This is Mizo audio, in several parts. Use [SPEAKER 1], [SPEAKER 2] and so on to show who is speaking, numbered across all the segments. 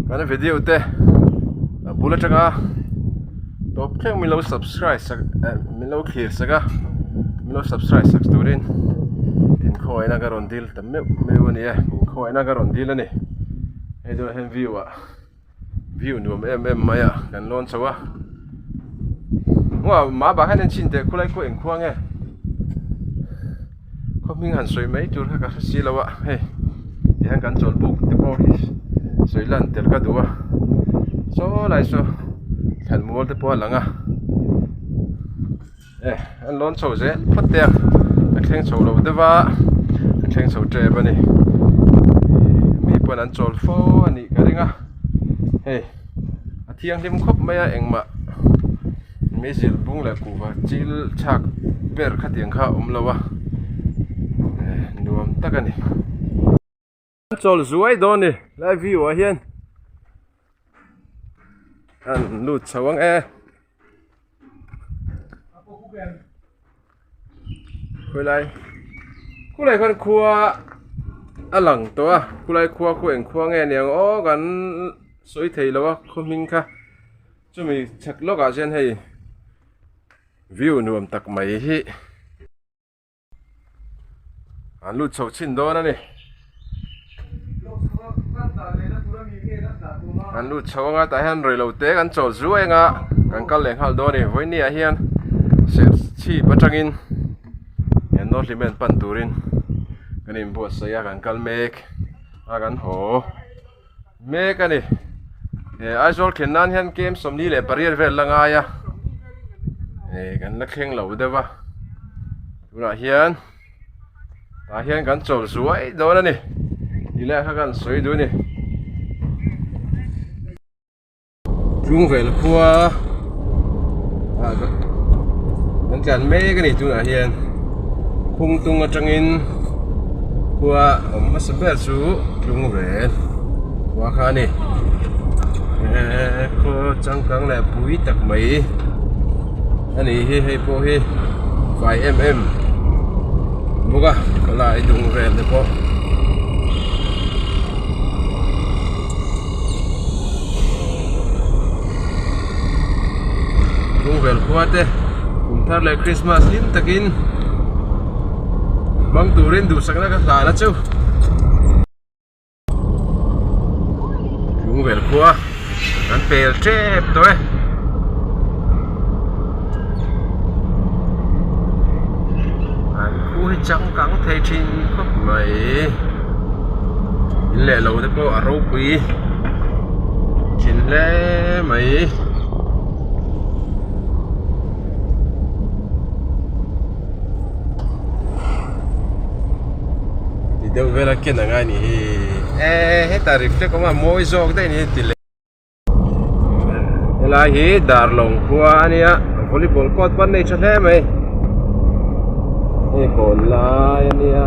[SPEAKER 1] Kan video te a bul atanga tawp thleng min lo subscribe sak eh min lo thlir sak a min lo subscribe sak turin inkhawina ka rawn dil ta meuh meuh a ni e inkhawina ka rawn dil a ni hei tunah hian view ah view nuam em em mai a kan lawn chho a uah mah bah hian enchhin teh khulai khaw engkhua nge. Khaw hming han sawi mai tur kha ka hre si lo a hei tihian kan chawlh buk te pawh hi sawi lan tel ka duh a saw lai saw thlan mual te pawh a lang a e an lawn chho zel phawt te a a thleng chho lo deuh a a thleng chho tep a ni mi pawn an chawl fo a nih ka ring a hei a thianghlim khawp mai a engmah. Meizial bung leh kuhva chil chhak ber khatiang kha a awm lo a nuam tak a ni. Chawl zuai dawn a ni lai view ah hian an lut chho ang e. Khawilai khulai khuan khua a lang tawh a khulai khua khu eng khua nge niang aw kan sawi thei lo a khaw hming kha. Chumi chhak lawkah hian hei view nuam tak mai hi an lut chho chhin dawn a ni. An lut chho anga tah hian reilo te kan chawl zuai anga kan kal leh nghal dawn a ni. Vawiin ah hian serchhip atangin North Hlimen pan turin kan inbuatsaih a kan kal mek a kan haw. Mek a ni. Eh Aizawl thlen nan hian kem 48 vel la ngai a. Eh kan la thleng lo deuh a. Tunah hian tah hian kan chawl zuai dawn a ni. Tih lai kha kan sawi duh a ni. Tlungvel khua ah kan tlan mek a ni tunah hian Khungtung atangin khua awm hmasa ber chu Tlungvel khua kha a ni eee khaw changkang leh pui tak mai a ni hi hei pawh hi fai em em bawk a khawlai dung vel te pawh. Lungvel khua te kum thar leh Christmas hlim takin hmang turin duhsakna ka hlan a chu. Lungvel khua kan pel tep tawh e. An khu hi changkang thei thin khawp mai. In leh lo te pawh a ropui thin hle mai. Ti deuh vel a ken ang a ni hi e hetah reflect awm a mawi zawk daih a ni ti leh. Helai hi Darlawng khua a nia volleyball court pawh an nei tha hle mai hei kawn lai a nia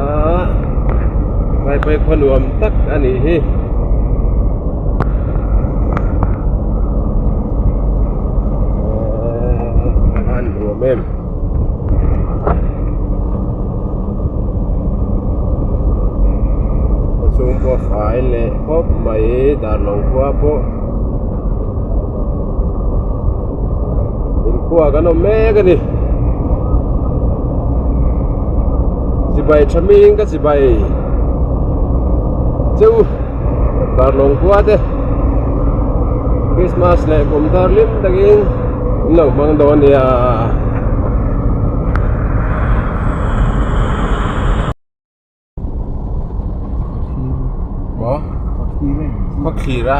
[SPEAKER 1] helai pawh hi khaw nuam tak a nih hi. Eee a nuam em. Khawchhung pawh a fai leh khawp mai Darlawng khua pawh. Inkhua kan awm mek a ni. Chibai tha hming ka chibai cheu Darlawng khua te Christmas leh kum thar hlim takin in lo hmang dawn a nia. Maw? Khaw thlir a.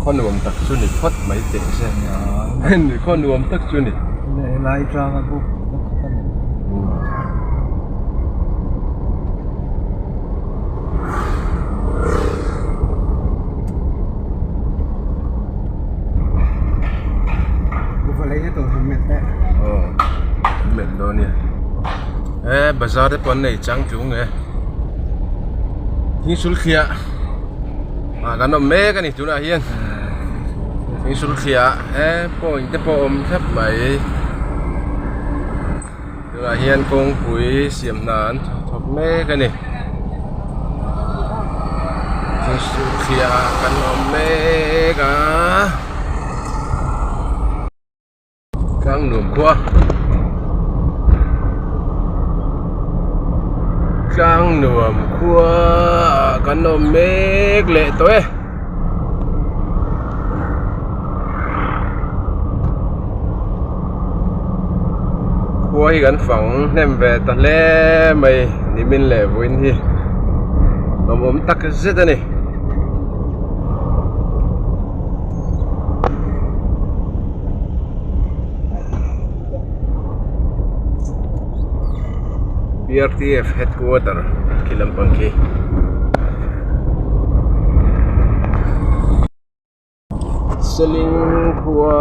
[SPEAKER 1] Khaw nuam tak chu ni phawt mai teh se. Khaw nuam tak chu ni.
[SPEAKER 2] Lai tlang a buk khat a ni.
[SPEAKER 1] E bazar te pawh an nei chang tlung e thingsul thliah ah kan awm mek a ni tunah hian. Thingsulthliah e point te pawh a awm thlap mai tunah hian kawngpui siam hna an thawk mek a ni Thingsulthliah ah kan awm mek a. Tlangnuam khua Tlangnuam khua ah kan awm mek leh tawh e. Khua hi kan fang hnem ve ta hle mai nimin leh vawiin hi lawmawm tak zet a ni. P_R_T_F headquarter khi lampang khi seling khua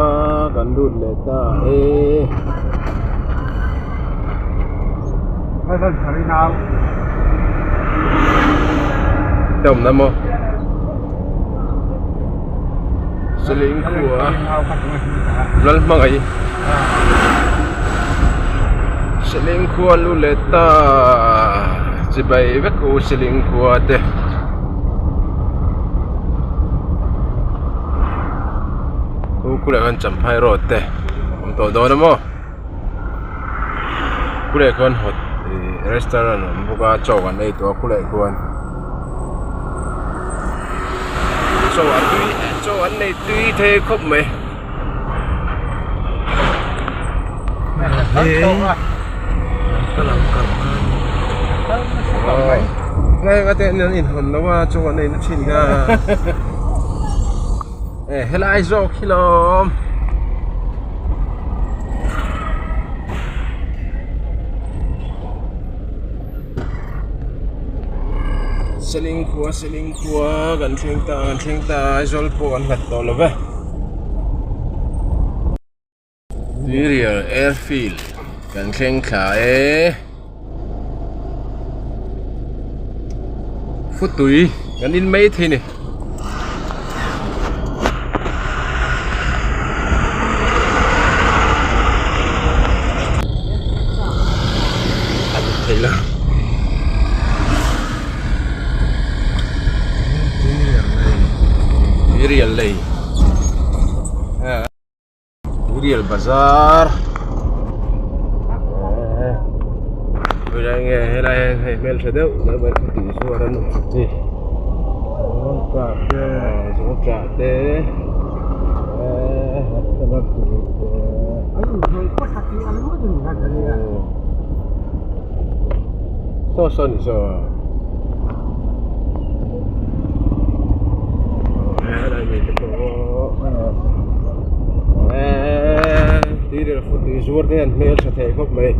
[SPEAKER 1] kan lut leh ta e. Awmna maw? Seling khua lal hmangaih Seling khua lu leh ta chibai vek u Seling khua te khu kuleh khan Champhai road te awm tawh dawn a maw. Kuleh khuan hot ih restaurant a awm bawk a chaw kan ei tawh a kuleh khuan chaw a tui chaw an nei tui thei khawp mai. Inhawn lo a chaw an ei na thin kha e helai zawk hi lawm. Seling khua seling khua kan thleng ta kan thleng ta Aizawl pawh kan hlat tawh lo ve. Tuirial airfield kan thleng thla e. Futui kan in mai thei ni. A dik thei lo. Tuirial lei. Tuirial bazar helai nge helai hian hei hmeltha deuh deuh mai khawtih zuar an awm hi zawngṭah te saw saw ni saw helai mi te pawh eeee tui zuar te hian hmel tha thei khawp mai.